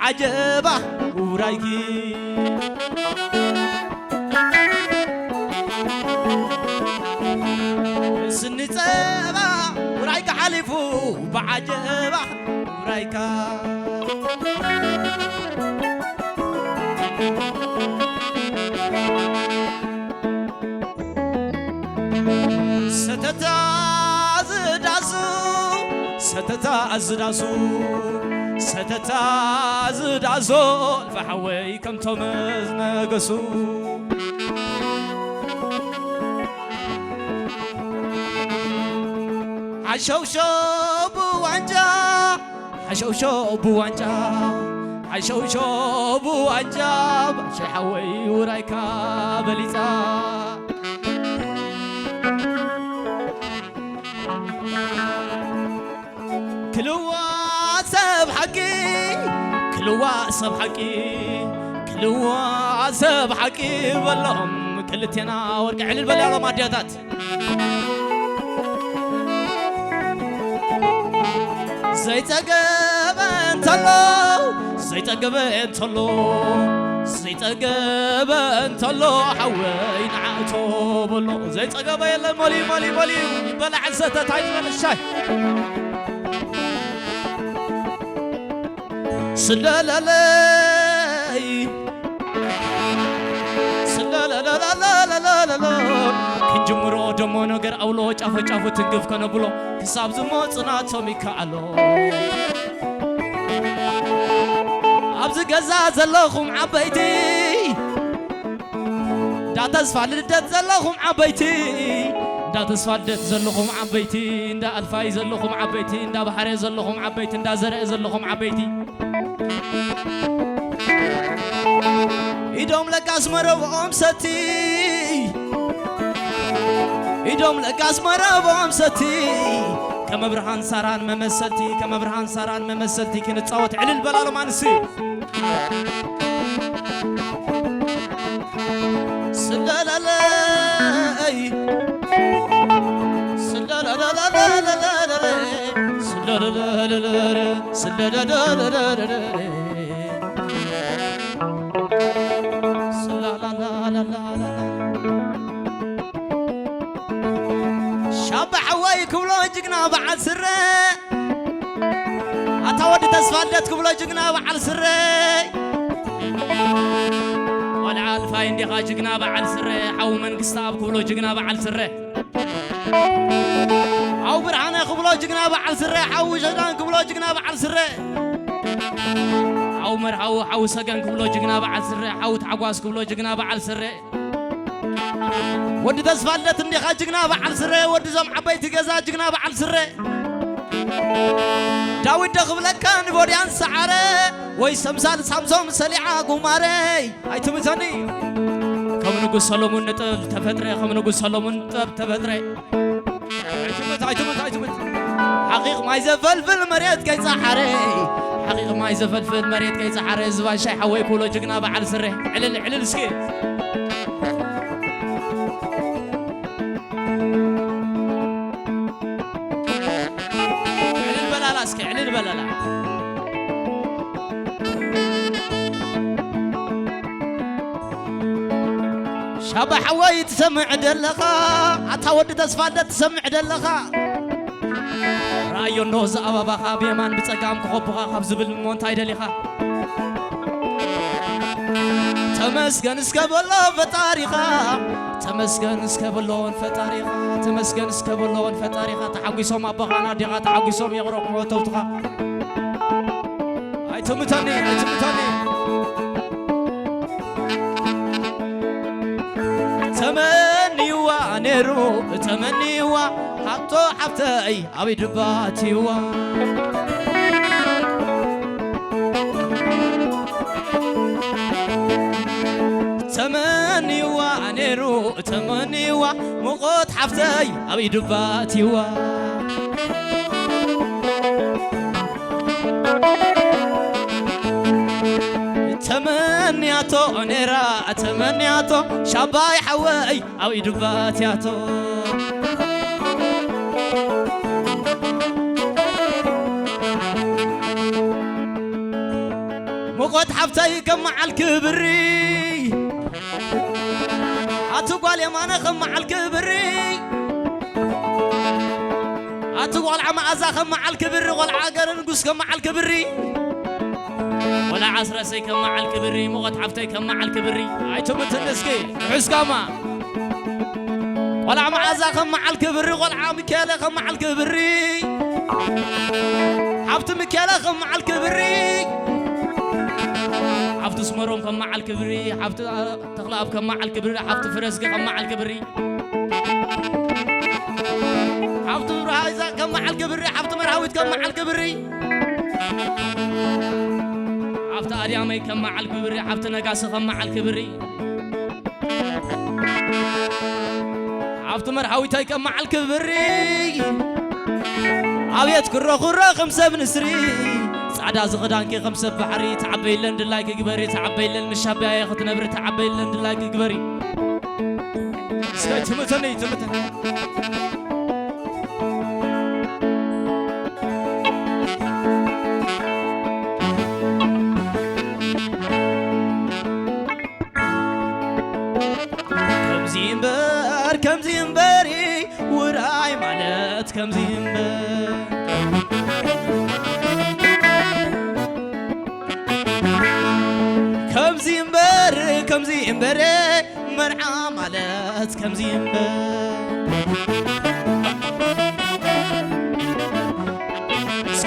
ዓጀባ ውራይኪ ስኒ ጸባ ውራይካ ሓሊፉ ብዓጀባ ውራይካ ሰተታ ዝዳሱ ሰተታ ዝዳሱ ሰተታ ዝዳሱ ኣልፋ ሓወይ ከምቶም ዝነገሱ ሓሸውሸው ብዋንጫ ሓሸውሸው ብዋንጫ ሓሸውሸው ብዋንጫ ባሻይ ሓወይ ውራይካ በሊጻ ክልዋ ሰብ ሓቂ ክልዋ ሰብ ሓቂ ክልዋ ሰብ ሓቂ በሎም ክልቴና ወርቂ ዕልል በልያሎም ኣዴታት ዘይጸገበ እንተሎ ዘይጸገበ እንተሎ ዘይጸገበ እንተሎ ሓወይ ንዓእቶ በሎ ዘይጸገበ የለ መሊ መሊ መሊ ይበላዕ ሰተታይ ዝበለ ሻይ ስለለለይ ስለለለለለለለሎ ክንጅምሮ ደሞ ነገር ኣውሎ ጫፎ ጫፉ ትንግፍ ከነብሎ ክሳብ ዝሞ ጽናቶም ይከኣሎ ኣብዚ ገዛ ዘለኹም ዓበይቲ እንዳ ተስፋ ልደት ዘለኹም ዓበይቲ እንዳ ተስፋ ልደት ዘለኹም ዓበይቲ እንዳ ኣልፋይ ዘለኹም ዓበይቲ እንዳ ባሕረ ዘለኹም ዓበይቲ እንዳ ዘርአ ዘለኹም ዓበይቲ ኢዶም ለጋስ መረብኦም ሰቲ ኢዶም ለጋስ መረብኦም ሰቲ ከመ ብርሃን ሳራን መመሰልቲ ከመ ብርሃን ሳራን መመሰልቲ ክንጻወት ዕልል በላሎም ኣንስቲ ስለለለይ ስለለለለለለለለይ ስለለለለለለለይ ስለለለለለለለይ ስለለለለለለለይ ሻባ ሓወይ ክብሎ ጅግና በዓል ስረ ኣታ ወዲ ተስፋ ልደት ክብሎ ጅግና በዓል ስረ ቆልዓ ኣልፋይ እንዲኻ ጅግና በዓል ስረ ሓው መንግስቲ ኣብ ክብሎ ጅግና በዓል ስረ ሓው ብርሃነ ክብሎ ጅግና በዓል ስረ ሓው ሸዳን ክብሎ ጅግና በዓል ስረ ሓው መርሃዊ ሓው ሰገን ክብሎ ጅግና በዓል ስረ ሓው ታዕጓስ ክብሎ ጅግና በዓል ስረ ወዲ ተስፋ ልደት እንዲኻ ጅግና በዓል ስረ ወዲ ዞም ዓበይቲ ገዛ ጅግና በዓል ስረ ዳዊት ዶ ክብለካ ንቦድያን ሰዓረ ወይ ሰምሳል ሳምሶም ሰሊዓ ጉማረይ ኣይትምተኒ ከም ንጉስ ሰሎሙን ንጥብ ተፈጥረ ከም ንጉስ ሰሎሙን ጥብ ተፈጥረ ኣይትምት ኣይትምት ኣይትምት ሓቂቕ ማይ ዘፈልፍል መሬት ከይፀሓረ ሓቂቕ ማይ ዘፈልፍል መሬት ከይፀሓረ ዝባሻይ ሓወይ ኩሎ ጅግና በዓል ስረ ዕልል ዕልል እስኪ ዕልል በላላ እስኪ ዕልል በላላ ሻባ ሓወይ ትሰምዕ ደለኻ ኣታ ወዲ ተስፋ እንደ ትሰምዕ ደለኻ ራእዮ እንዶ እዚ ኣባባኻ ብየማን ብጸጋም ክኸቡኻ ካብ ዝብል እሞ እንታይ ደሊኻ ተመስገን እስከ በሎ ፈጣሪኻ ተመስገን እስከ በሎ ንፈጣሪኻ ተመስገን እስከ በሎ ንፈጣሪኻ ተሓጒሶም ኣቦኻን ኣዴኻ ተሓጒሶም የቕረቑ መእተውትኻ ኣይትምተኒ ኣይትምተኒ ተመንይዋ ነይሩ ተመንይዋ ሓቶ ሓፍተይ ኣበይ ድባትይዋ ተመንይዋ ነይሩ ተመንይዋ ሙቐት ሓፍተይ ኣበይ ድባትይዋ ተመንያቶ ኔራ ተመንያቶ ሻባይ ሓወይ ኣብ ኢዱ ባትያቶ ኣቲ ጓል የማነ ከም መዓል ክብሪ፣ ኣቲ ቆልዓ መኣዛ ከም መዓል ክብሪ፣ ቆልዓ ሃገረ ንጉስ ከም መዓል ክብሪ፣ ቆልዓ ኣስረሰይ ከም መዓል ክብሪ፣ ሙቐት ሓፍተይ ከም መዓል ክብሪ። ኣይትምትን እስኪ ርሑስ ጋማ። ቆልዓ መኣዛ ከም መዓል ክብሪ፣ ቆልዓ ሚካኤለ ከም መዓል ክብሪ፣ ሓብቲ ሚካኤለ ከም መዓል ክብሪ፣ ሓብቲ ስመሮም ከም መዓል ክብሪ፣ ሓብቲ ተኽለኣብ ከም መዓል ክብሪ፣ ሓብቲ ፍረዝጊ ከም መዓል ክብሪ፣ ሓብቲ ብርሃ ይዛቅ ከም መዓል ክብሪ፣ ሓብቲ መርሃዊት ከም መዓል ክብሪ፣ ሓብቲ ኣድያመይ ከም መዓል ክብሪ፣ ሓብቲ ነጋሲ ከም መዓል ክብሪ፣ ሓብቲ መርሃዊተይ ከም መዓል ክብሪ፣ ኣብየት ክሮ ክሮ ከም ሰብ ንስሪ፣ ጻዕዳ ዝኽዳንኪ ከም ሰብ ባሕሪ፣ ተዓበይለን ድላይኪ ግበሪ፣ ተዓበይለን ምሻብያየ ክትነብሪ፣ ተዓበይለን ድላይኪ ግበሪ። እስከ ትምተኒ፣ ትምተኒ። ከምዚ እምበር፣ ከምዚ እምበር፣ ውራይ ማለት ከምዚ እምበር። ከምዚ እምበር፣ ከምዚ እምበር፣ መርዓ ማለት ከምዚ እምበር።